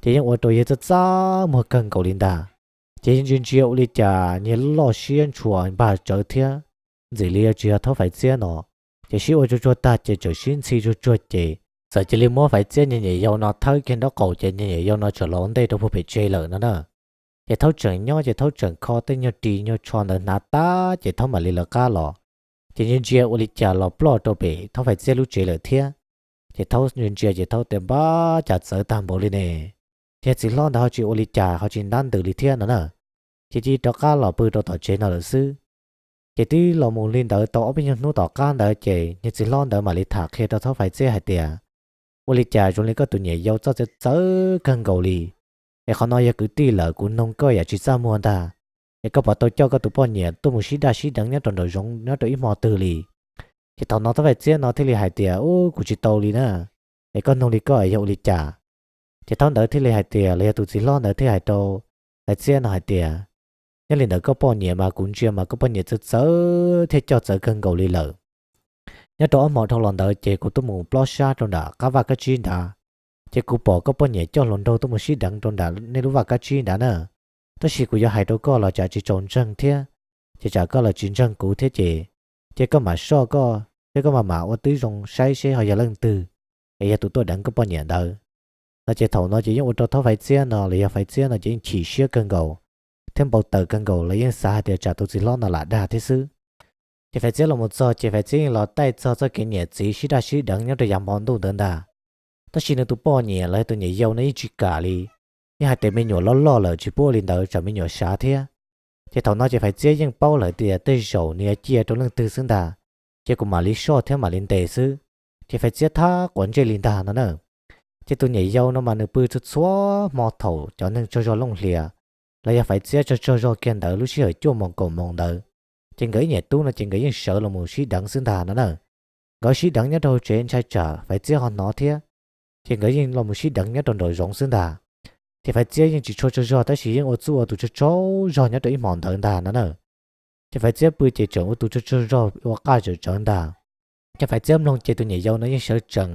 Ces yeej ua rau yawg txaj txaj muag kawg nkaus li ntag. Ces yeej ntsia ntsia ua li cas niag loj siab ntshua npag tsawv thiab, ntxim li yog tsis yog Thaub Faiv Txiab no. Ces sib ua tsuag tsuag tag ces txawm sib ntxhi tsuag tsuag ces txawm cia li muab Faiv Txiab niag niam yau no thawb kiag nraub qaum ces niag niam yau no txawm los ua ntej rau puag pem tsev lawm no na. Ces Thaub tseem nyob ces Thaub tseem kho tej nyuag ris nyuag tsho ntawd hnav tag ces Thaub mam li lawv qab los. Ces ntsia ntsia ua li cas los ploj rau pem Thaub Faiv Txiab lub tsev lawm thiab. Ces Thaub ntsia ntsia ces Thaub tias, npab, cas txawv tag npaum li ne. Niag txiv hlob ntawd ho tsis ua li cas ho tsis ntab ntws li thiab no na. Ces cia li rov qab los pw rau tom tsev no lawm xwb. Ces twb los mus li ntawd tau ob peb nyuag hnub tom qab ntawd ces niag txiv hlob ntawd mam li tham qhia rau Thaub Faiv Txiab hais tias, ua li cas zoo li koj tus niam yau txawj txawv txawv kawg nkaus li. Es qhov no yog kwv tij lawm kuv noog koj yam tsis txaj muag ntag. Es koj puas tau coj koj tus poj niam tuaj mus sib daj sib deev nyob rau nraum zoov nyob rau ib hmo twg li? Ces thaum no Thaub Faiv Txiab no thiaj li hais tias, ub, kuv tsis tau li na. Es koj noog li koj yog ua li cas? Ces Thaub ntawd thiaj li hais tias, los yog tus txiv hlob ntawd thiaj hais rau Faiv Txiab no hais tias, nyob li ntawd koj poj niam mas kuv ntsia mas koj poj niam txawv txawv thiab coj txawv kawg nkaus li lawm. Nyob rau ob hmo dhau los ntawd ces kuv tuaj mus plob sab rau nram qab vaj kab tsib nrad, ces kuv pom koj poj niam coj hluas nraug tuaj mus sib deev rau nram nej lub vaj kab tsib nrad na. Tab sis kuv yuav hais rau koj los tsam tsis txaus ntseeg thiab, ces tsam koj los tsis ntseeg kuv thiab ces, ces koj mam soj koj thiab koj mam mam ua tib zoo saib seb ho yog leej twg es yog tus tuaj deev koj poj niam ntawd. No ces thaum no ces yeej ua rau Thab Faiv Txiab no los yog Faiv Txiab no ces yeej chim siab kawg nkaus thiab npau taws kawg nkaus, lawv yeej xav hais tias tsam tus txiv hlob no lam dag thiab xwb. Ces Faiv Txiab los mus txog ces Faiv Txiab yeej los taij txog txoj kev niam txiv sib daj sib deev nyob rau yav hmo ntuj ntawd ntag. Tab sis nws tus poj niam los yog tus niam yau no yeej tsis kam li, yeej hais tias me nyuam loj loj lawm tsis pub ua li ntawd tsam me nyuam sav thiab. Ces thaum no ces Faiv Txiab yeej paub lawm tias tej zaum nws yuav cia rau leej twg xwb ntag, ces kuv mam li soj thiab mam li ntes xwb. Ces Faiv Txiab thab quav ntsej li ntag no na. Ces tus niam yau no mas nws pw txhua txhua hmo thaum cov neeg tsaug zog looj hlias los yog Faiv Txiab tsaug tsaug zog kiag ntawd lub sij hawm cuaj moos kaum moos ntawd, ces nkawd ib niam tub no ces nkawd yeej sawv los mus sib deev xwb ntag no na. Nkawd sib deev nyob rau hauv tsev ntshai tsam Faiv Txiab ho hnov thiab, ces nkawd yeej los mus sib deev nyob rau nraum zoov xwb ntag. Ces Faiv Txiab yeej tsis tshua tsaug zog tab sis yeej ua txuj ua tus tsaug tsaug zog nyob rau ib hmos ntawd ntag no na. Ces Faiv Txiab pw ces tseem ua tus tsaug tsaug zog ua qaj tsawm tsawv ntag. Ces Faiv Txiab mloog ces tus niam yau no yeej sawv tsees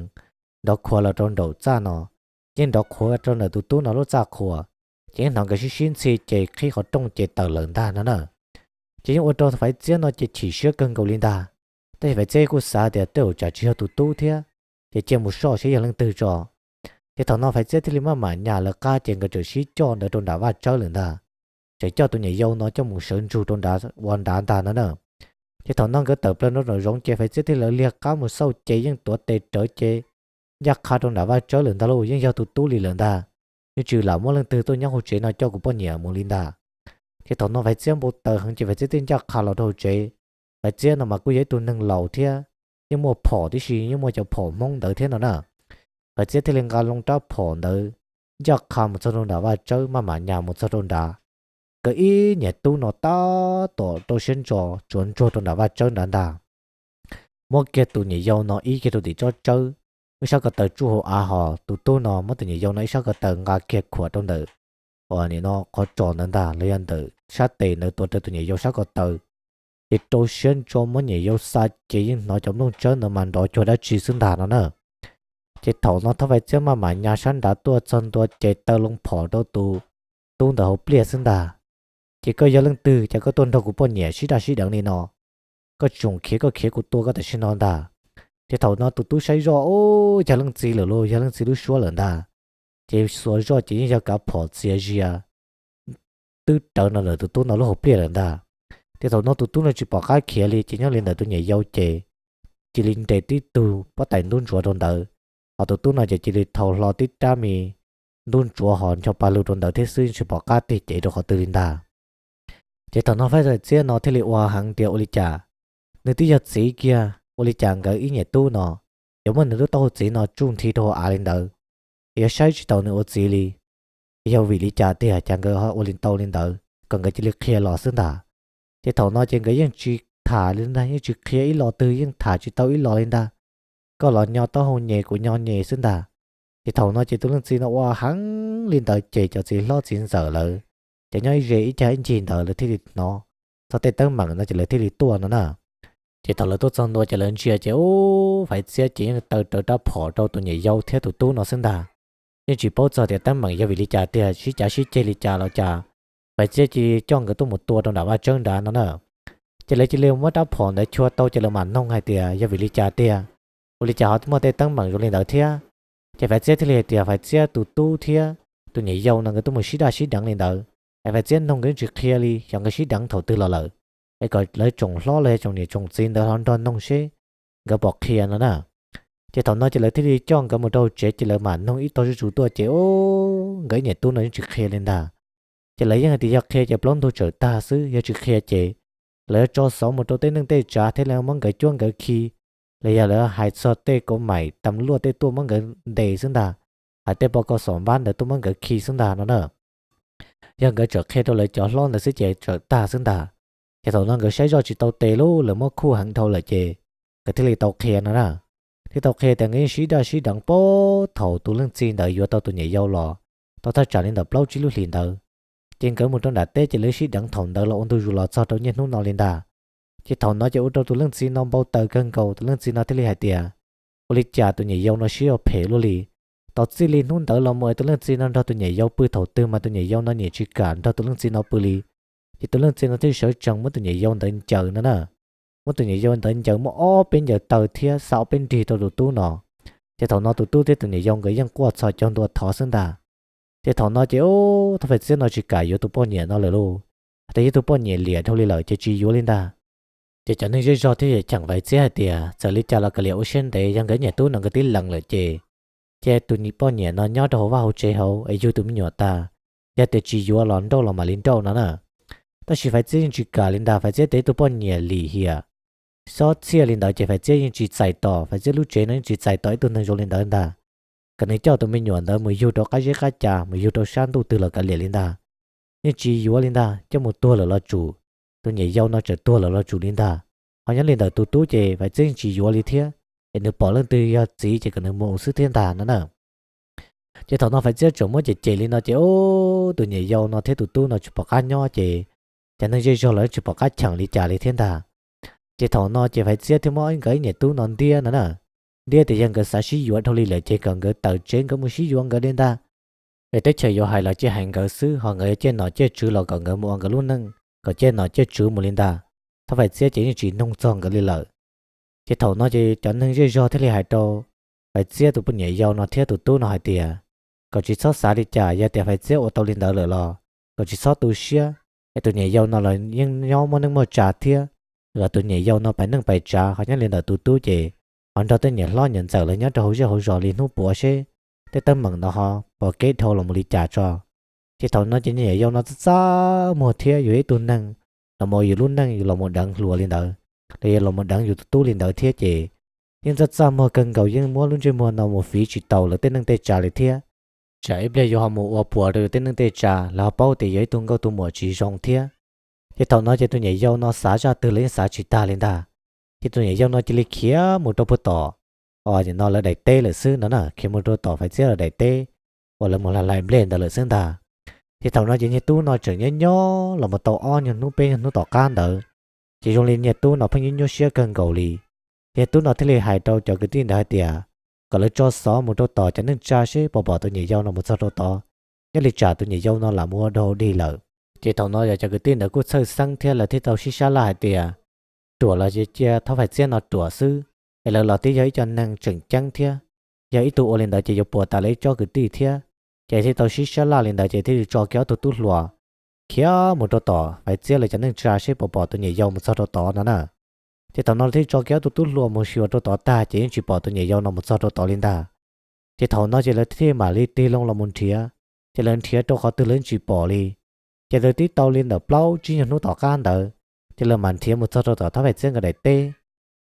nrov khuav los rau nraum txaj no, yeej nrov khuav rau ntawm tus tub no lub txaj qhua, ces yeej hnov nkawd sib sib ntxhi ces qhib qhov rooj ces tawm lawm ntag no na. Ces yeej ua rau Faiv Txiab no ces chim siab kawg nkaus li ntag. Tab sis Faiv Txiab kuj xav tias tej zaum tsam tsis yog tus tub thiab, ces cia mus soj seb yog leej twg tso. Ces thaum no Faiv Txiab thiaj li maj mam nyas lawv qab ces nkawd txawm sib coj ntawd rau nram vaj tsawb lawm ntag. Txawm coj tus niam yau no coj mus sawv ntsug rau nrad ua nrad ntag no na. Ces thaum no nkawd tawm plaws rau nraum zoov ces Faiv Txiab thiaj li liag qab mus xauj ces yeej tuav tes rawv ces ncaj qha rau nram vaj tsawb lawm ntag lauj, yeej yog tus tub li lawm ntag. Yeej tsis lam muaj leej twg tuaj nyob hauv tsev no coj kuv poj niam mus li ntag. Ces thaum no Faiv Txiab npau taws heev ces Faiv Txiab thiaj ncaj qha los rau hauv tsev. Faiv Txiab no mas kuj yog ib tug neeg laus thiab, yeej muaj phom tib si, yeej muaj cov phom Hmoob ntawd thiab no na. Faiv Txiab thiaj li nqa loo rab phom ntawd ncaj qha mus txog rau nram vaj tsawb maj mam nyas mus txog rau nrad. Nkawd ib niam tub no tab tom rau siab ntso tsuav ntsuag rau nram vaj tsawb nrad ntag. Muab kiag tus niam yau no ib kiag rau tim tsob tsawb, wb sab ko taw tsuj hauv av hos tus tub no muab tus niam yau no ib sab ko taw nqa kiag khuam rau ntawm ua nim no qhov tsos ntawd ntag los yog ntawm sab tes ntawd tuav rawv tus niam yau sab ko taw. Ces rau siab ntso muab niam yau xa ces yeej hnov cov nplooj tsawb ntawd mas nrov cuag dab tsi xwb ntag no na. Ces thaum no Thab Faiv Txiab maj mam nyas sab nrad tuaj txog ntua ces taw loo phom rau tus tub ntawd hauv pliaj xwb ntag. Ces koj yog leej twg ces koj tuaj nrog kuv poj niam sib daj sib deev li no? Koj tsoom khiav koj khiav kuv tua koj tam sim no ntag. Ces thaum no tus tub saib zoj, ub, yog leej txiv lawm lauj, yog leej txiv lub suab lawm ntag. Ces xuas zoj ces yeej yog kav phom txias zias twb rawv no ntawm tus tub no lub hauv pliaj lawm ntag. Ces thaum no tus tub no tsis pom qab khiav li ces nyob li ntawm tus niam yau ces cia li nres tib tug pob tais ntub ntsuav rau ntawd, hos tus tub no ces cia li thau hlo tib rab me ntub ntsuav hos ncho pa lug rau ntawd thiab xwb, tsis pom qab tig cev rau qhov twg li ntag. Ces thaum no Faiv Txiab no thiaj li ua heev tias ua li cas, nws twb yog txiv kiag, ua li cas nkawd ib niam tub no yuav muab nws lub taub hau txiv no tsuj nthi rau hauv av li ntawd, yuav saib tsis taus nws ua txiv li. Yog vim li cas tiag cas nkawd ho ua li tau li ntawd, kom nkawd cia li qhia los xwb ntag. Ces thaum no ces nkawd yeej tsis tham li ntag, yeej tsis qhia ib los twg, yeej tham tsis tau ib los li ntag. Koj los nyo taub hau nyem, kuv nyo nyem xwb ntag. Ces thaum no ces tus leej txiv no ua heev li ntawd ces cov txiv hlob txiv ntxawm lawv, ces nyob ib ze ib cag ib ncig ntawd lawv thiaj li hnov txog tej teeb meem no ces lawv thiaj li tuaj no na. Ces thaum lawv tuaj txog ntua ces lawv ntsia ces ub, Faiv Txiab ces yeej taw rawv rab phom rau tus niam yau thiab tus tub no xwb ntag. Yeej tsis paub txog tias teeb meem yog vim li cas tiag, sib cav sib ceg li cas los cas, Faiv Txiab cia li coj nkawd tuaj mus tua rau nram vaj tsawb nrad no na. Ces lawv cia li muab rab phom ntawd chua tau ces lawv mam noog hais tias yog vim li cas tiag, ua li cas ho muaj tej teeb meem zoo li ntawd thiab. Ces Faiv Txiab thiaj li hais tias Faiv Txiab tus tub thiab tus niam yau no nkawd tuaj mus sib daj sib deev li ntawd, es Faiv Txiab noog nkawd yeej tsis qhia li, xyov nkawd sib deev thaum twg los lawm, es kom lawv tsoom hlob los yog tsoom niam tsoom txiv ntawd ho nrog noog seb nkawd puas qhia no na. Ces thaum no ces lawv thiaj li coj nkawd mus rau hauv tsev ces lawv mam noog ib tog zuj zus tuaj ces ub, nkawd ib niam tub no yeej tsis qhia li ntag. Ces lawv yeej hais tias yog qhia ces plaub ntug tsawm tag xwb, yog tsis qhia ces lawv yuav tso xov mus rau tej neej tej tsav thiab lawv muab nkawd cuab nkawd khi, los yog lawv hais txog tej kaum maim tas luaj tej tuaj muab nkawd ntes xwb ntag, hais tej pov kom xom npab ntawd tuaj muab nkawd khi xwb ntag no na. Yog nkawd txawm qhia rau lawv cov hlob ntawd xwb ces tsawm tag xwb ntag. Ces thaum no nkawd saib zoj tsis tau tes lauj, lawv muab khuj heev dhau lawm ces nkawd thiaj li tau qhia no na. Thiaj tau qhia tias nkawd yeej sib daj sib deev puag thaum tus leej txiv ntawd yuav tau tus niam yau los tau thaj tsam li ntawm plaub tsib lub hlis ntawd. Ces nkawd mus rau nram teb ces lawv sib deev thaum ntawd los ua ntu zus los txog rau niaj hnub no li ntag. Ces thaum no ces ua rau tus leej txiv no npau taws kawg nkaus, tus leej txiv no thiaj li hais tias ua li cas tus niam yau no siab ua phem luaj li. Tos txij li hnub ntawd los mus es tus leej txiv no nrog tus niam yau pw thaum twg mas tus niam yau no niam tsis kam nrog tus leej txiv no pw li. Ces tus leej txiv no thiaj sawv tsees muab tus niam yau ntawd ncaws no na. Muab tus niam yau ntawd ncaws muab ob peb ncaws taw thiab xa ob peb nrig rau tus tub no. Ces thaum no tus tub thiab tus niam yau nkawd yeej quaj txhos caug ntua thov xwb ntag. Ces thaum no ces, o, Thab Faiv Txiab no tsis kam yuav tus poj niam no lawm lauj, hais tias yog tus poj niam liam dhau li lawm ces tsis yuav li ntag. Ces cov neeg zej zog thiaj cheem Faiv Txiab hais tias txawm li cas los kav liam ua siab ntev, yog nkawd niam tub no nkawd twb lees lawm ces, ces tus poj niam no nyob rau hauv vaj hauv tsev hauv es yug tus me nyuam tas, yog tias tsis yuav los nrauj los mam li nrauj no na. Tab sis Faiv Txiab yeej tsis kam li ntag, Faiv Txiab tias ib tug poj niam lim hiam xob txhiaj li ntawd ces Faiv Txiab yeej tsis txais tos, Faiv Txiab lub tsev no yeej tsis txais tos ib tug neeg zoo li ntawd ntag. Kom nws coj tus me nyuam ntawd mus yug rau qab zeb qab ca, mus yug rau sab ntuj twg los kav liam li ntag. Yeej tsis yuav li ntag, coj mus tuag lawm los tsum, tus niam yau no txawm tuag lawm los tsum li ntag. Ho nyob li ntawm tus tub ces Faiv Txiab yeej tsis yuav li thiab, es nws pom leej twg yog txiv ces kom nws mus xwb thiab ntag no na. Ces thaum no Faiv Txiab tseem muab cem cem li no ces, o, tus niam yau no thiab tus tub no tsis pom qab nyob ces, cov neeg zej zog los tsis pom qab cheem li cas li thiab ntag. Ces thaum no ces Faiv Txiab thiaj muab nkawd ib niam tub no ntiab no na, ntiab tias yog nkawd xav sib yuav dhau li lawm ces kom nkawd tawm tsev nkawd mus sib yuav nkawd li ntag. Es teb chaws yuav hais los cia hais nkawd xwb, ho nkawd yuav ciaj nom ciaj tswv los kom nkawd mus ua nkawd lub neej kom ciaj nom ciaj tswv mus li ntag. Thab Faiv Txiab ces yeej tsis noog txog nkawd li lawm. Ces thaum no ces cov neeg zej zog thiaj li hais rau Faiv Txiab tus poj niam yau no thiab tus tub no hais tias kom tsis txhob xav li cas, yog tias Faiv Txiab ua tau li ntawd lawm los kom tsis txhob tu siab, es tus niam yau no los yeej nyob muaj neej muaj tsa thiab, kom tus niam yau no pais neej pais tsav, ho nyob li ntawm tus tub ces ho nrog tej niam hlob niam ntxawm los nyob rau hauv zej hauv zos li hnub puav seb tej teeb meem no ho pom kev dhau los mus li cas tso. Ces thaum no ces niam yau no txaj txaj muag thiab, yus ib tug neeg los mus yus lub neej yus los mus deev hluas li ntawd, los yog los mus deev yus tus tub li ntawd thiab ces yeej txaj txaj muag kawg nkaus, yeej muab lub ntsej muag no mus fiv tsis tau lawv tej neej tej tsa li thiab. Tsam ib pliag yuav ho mus ua puas rau yus tej neej tej tsa, lawv ho paub tias yog ib tug nkauj tus muam tsis zoo thiab. Ces thaum no ces tus niam yau no xav zaj twg los yeej xav tsis tag li ntag. Ces tus niam yau no cia li khiav mus rau puag tom, o, no lawv daim teb lawm xwb no na, khiav mus rau tom Faiv Txiab lawv daim teb uas lawv mus hlais hlais nplej ntawd lawm xwb ntag. Ces thaum no ces niag tub no tseem nyob nyob los mus tau ob nyuag hnub peb nyuag hnub tom qab ntawd, ces zoo li niag tub no pheej nyuaj nyuaj siab kawg nkaus li. Ces niag tub no thiaj li hais rau cov kwv tij ntawd hais tias kom lawv tso xov mus rau tom cov neej tsa seb puas pom tus niam yau no mus txog rau tod, nyob li tsam tus niam yau no lam mus ua dog dig lawm. Ces thaum no yog cov kwv tij ntawd kuj txhawj xeeb thiab lawv thiaj tau sib sab laj hais tias ruam los cia Thab Faiv Txiab no ruam xwb, es lawv los twb yog ib co neeg tseem ceeb thiab, yog ib tug ua li ntawd ces yuav puas tas lawv ib tsob kwv tij thiab. Ces thiaj tau sib sab laj li ntawd ces thiaj li tso kiag ob tug tub hluas khiav mus rau tom Faiv Txiab lawv cov neej tsa seb puas pom tus niam yau mus txog rau tod no na. Ces thaum no lawv thiaj tso kiag ob tug tub hluas mus xyuas rau tod tag ces yeej tsis pom tus niam yau no mus txog rau tod li ntag. Ces thaum no ces lawv thiaj mam li tig loo los mus nrhiav, ces lawv nrhiav rau qhov twg lawv yeej tsis pom li. Ces lawv twb tau li ntawm plaub tsib nyuag hnub tom qab ntawd, ces lawv mam nrhiav mus txog rau tom Thab Faiv Txiab nkawd daim teb.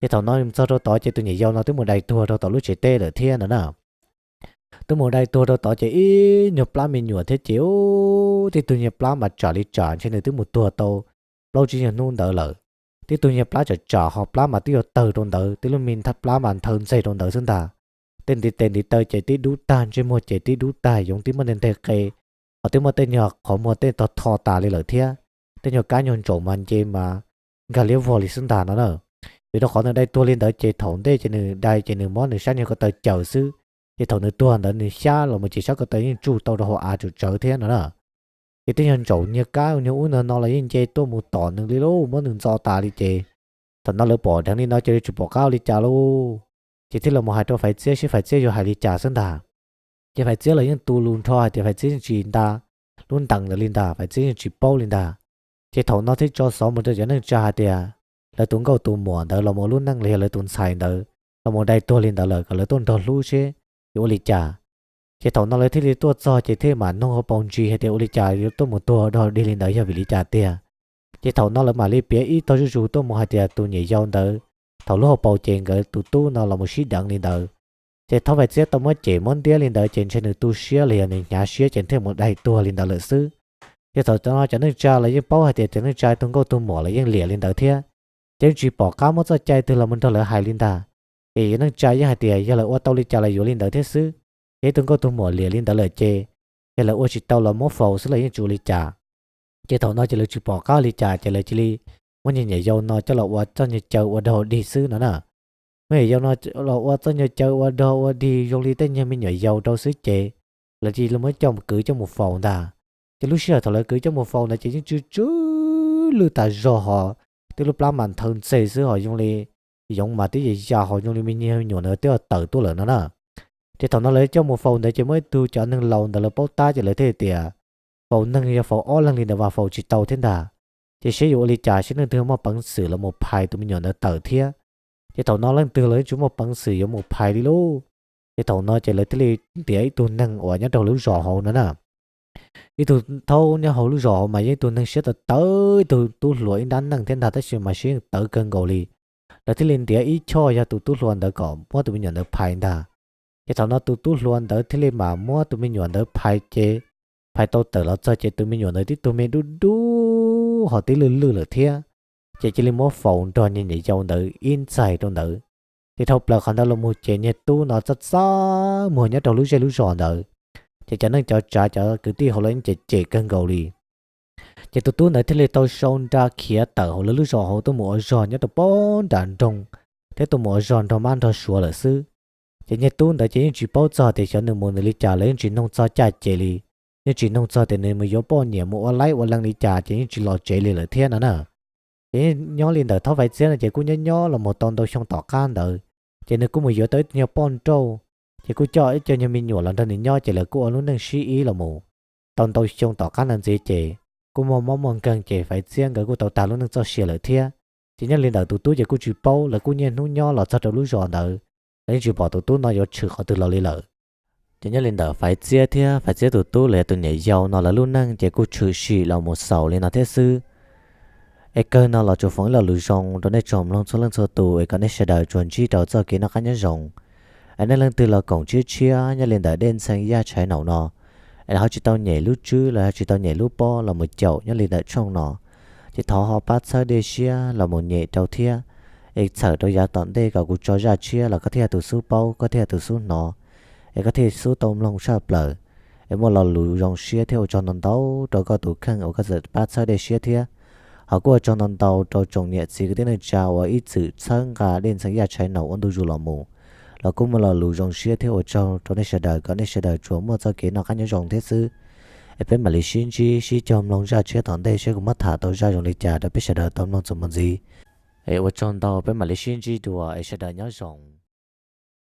Ces thaum no mus txog rau tod ces tus niam yau no twb mus dai tuag rau tom lub tsev teb lawm thiab no na. Twb mus dai tuag rau tod ces ib nyuag plab me nyuam thiab ces, u, tib tug niag plab mas tsam li tsam ntshe nws twb mus tuag tau plaub tsib nyuag hnub ntawd lawm. Tib tug niag plab tsam tsam ho plab mas twb yuav tawg rau ntawd, tib lub me nthaj plab mas nthawv ntxeg rau ntawd xwb ntag. Tej ntiv tes ntiv taw ces tib dub tag, ntsej muag ces tib dub tag, yoov tib muaj nteg nteg qe, ho twb muaj tej nyuag qhov muag tej tog tho tas li lawm thiab. Tej nyuag kab nyuag ntsaum mas nce mas nkag liab vog li xwb ntag no na. Vim rau qhov nws dai tuag li ntawd ces thaum ntej ces nws dai ces nws muab nws sab nyuag ko taw caws xwb, ces thaum nws tuag ntawd nws xyab los mus ces sab ko taw yeej tsuj tau rau hauv av tsawm tsawv thiab no na. Ces tej nyuag ntsaum nyuag kab nyuag ub nyuag no los yeej nce tuaj mus tom nws li lauj, muab nws ntxo tas li ces thaum no lawv pom dheev li no ces lawv tsis pom qab ua li cas lauj. Ces thiaj los mus hais rau Faiv Txiab seb Faiv Txiab yuav hais li cas xwb ntag. Ces Faiv Txiab los yeej tu lus nrho hais tias Faiv Txiab yeej tsis nta lub ntees ntawd li ntag, Faiv Txiab yeej tsis paub li ntag. Ces thaum no thiaj tso xov mus rau cov neej tsa hais tias lawv tus nkauj tus muam ntawd los mus ua lub neej los yog lawv tus ntxhais ntawd los mus dai tuag li ntawd lawm, kom lawv tuaj nrog hlub seb yuav ua li cas. Ces thaum no lawv thiaj li tuaj txog ces thiaj mam noog hauv paus ntsis hais tias ua li cas yuav tuaj mus tuag dog dig li ntawd yog vim li cas tiag. Ces thaum no lawv mam li piav ib tog zuj zus tuaj mus hais tias tus niam yau ntawd thaum lub hauv paus ces nkawd tus tub no los mus sib deev li ntawd. Ces Thab Faiv Txiab tau muab cem muab ntiab li ntawd ces ntshe nws tu siab los yog nws hnyav siab ces thiaj mus dai tuag li ntawd lawm xwb. Ces thaum no cov neej tsa los yeej paub hais tias cov neej tsa tus nkauj tus muam los yeej liam li ntawd thiab, ces yeej tsis pom qab muab txoj cai twg los mus nrog lawv hais li ntag. Ces cov neej tsa yeej hais tias yog lawv ua tau li cas los yuav li ntawd thiab xwb. Ces tus nkauj tus muam liam li ntawd lawm ces yog lawv ua tsis tau los muab faus xwb los yeej tsis ua li cas. Ces thaum no ces lawv tsis pom qab li cas ces lawv cia li muab niag niam yau no coj los ua txoj nyuag caw ua dog ua dig xwb no na. Muab niam yau no los ua txoj nyuag caw ua dog ua dig zoo li tej nyuag me nyuam yaus rau xwb ces lawv cia li muab coj kwv coj mus faus ntag. Ces lub sij hawm thaum lawv kwv coj mus faus ntawd ces yeej tsw tsw lwj tas zog hos, twb lub plab mas nthawv ntxeg xwb hos zoo li yoov mas twb ya ya hos zoo li me nyuam ntawd twb tawm tuaj lawm no na. Ces thaum no lawv coj mus faus ntawd ces muaj ib tug cov neeg laus ntawd lawv paub tab ces lawv thiaj tias faus neeg yog faus ob leeg li ntawd mas faus tsis tau thiab ntag. Ces seb yuav ua li cas, seb leej twg muaj peev xwm los mus phais tus me nyuam ntawd tawm thiab. Ces thaum no leej twg los yeej tsis muaj peev xwm yuav mus phais li lauj. Ces thaum no ces lawv thiaj li ntiav ib tug neeg uas nyob rau lub zos hauv no na. Ib tug thaub nyob hauv lub zos hauv mas yeej ib tug neeg siab tawv tawv, ib tug tub hluas ib nrab neej thiab ntag, tab sis mas siab yeej tawv kawg nkaus li. Lawv thiaj li ntiav ib choj yog tus tub hluas ntawd kom muab tus me nyuam ntawd phais ntag. Ces thaum no tus tub hluas ntawd thiaj li mam muab tus me nyuam ntawd phais ces phais tau tawm los txog ces tus me nyuam ntawd tib tug me dub dub ho tib lwj lwj lawm thiab. Ces cia li muab faus nrog niag niam yau ntawd ib ntxaig rau ntawd. Ces dhau plaws qhov ntawd los mus ces niag tub no txaj txaj muag nyob rau lub zej lub zos ntawd. Ces cov neej cov tsav cov kwv tij hauv lawv yeej cem cem kawg nkaus li. Ces tus tub ntawd thiaj li tau sau nra khiav tawm hauv lawv lub zos hauv tuaj mus ua zog nyob rau pem nram nroog, thiab tuaj mus ua zog nrog mab nrog suav lawm xwb. Ces niag tub ntawd ces yeej tsis paub txog tias xyov nws mus nws li cas, lawv yeej tsis noog txog caj ces li, yeej tsis noog txog tias nws mus yuav poj niam mus ua laib ua leej li cas ces yeej tsis los tsev li lawm thiab no na. Ces nyob li ntawm Thaub Faiv Txiab no ces kuj nyob nyob los mus tau ntau xyoo tom qab ntawd, ces nws kuj mus yuav tau ib tug nyuag poj nrauj, ces kuj coj ib co nyuag me nyuam los nrog nws nyob, ces lawv kuj ua lub neej sib ib los mus tau ntau xyoo tom qab ntawd ntxiv ces kuj muaj mob muaj nkeeg ces Faiv Txiab nkawd kuj tau tag lub neej txoj sia lawm thiab. Ces nyob li ntawm tus tub ces kuj tsis paub, lawv kuj niaj hnub nyob los txog rau lub zos ntawd, lawv yeej tsis pom tus tub no yuav tshwm qhov twg los li lawm. Ces nyob li ntawm Faiv Txiab thiab Faiv Txiab tus tub los yog tus niam yau no lawv lub neej ces kuj tshwm sim los mus xaus li no thiab xwb. Es kawg no los tsuas foom ib lo lus zoo rau nej tsoom mloog txhua leej txhua tus es kom nej sawv daws tsuas ntsib rau txoj kev noj qab nyob zoo. Es nej leej twg los koom tshiab tshiab nyob li ntawm Dej Ntxhee Yaj Tshaiv Naum no, es ho tsis tau nyem lub tswb los ho tsis tau nyem lub pob los mus caum nyob li ntawm tshooj no, ces thov ho pab txhawb dej siab los mus nyem rau thiab. Es txhawm rau yav tom ntej kom kuv tso zaj tshiab los koj thiaj tus xub paub, koj thiaj tus xub hnov, es koj thiaj xub tau mloog tshaj plaws. Es muaj lo lus zoo siab thiab ua tsaug ntau ntau rau koj tus kheej uas koj txawm pab txhawb dej siab thiab. Ho kuj ua tsaug ntau ntau rau tsoom niam txiv kwv tij neej tsa uas ib txwm txhawb nqa Dej Ntxhee Yaj Tshaiv Naum ua ntu zus los mus, los kuj muaj lo lus zoo siab thiab ua tsaug rau nej sawv daws kom nej sawv daws tsuas muaj txoj kev noj qab nyob zoo thiab xwb. Es peb mam li sib ntsib sib cog mloog zaj tshiab tom ntej seb kuv muab tham tau zaj zoo li cas rau peb sawv daws tau mloog txuas mus ntxiv. Es ua tsaug ntau, peb mam li sib ntsib dua es sawv daws nyob zoo.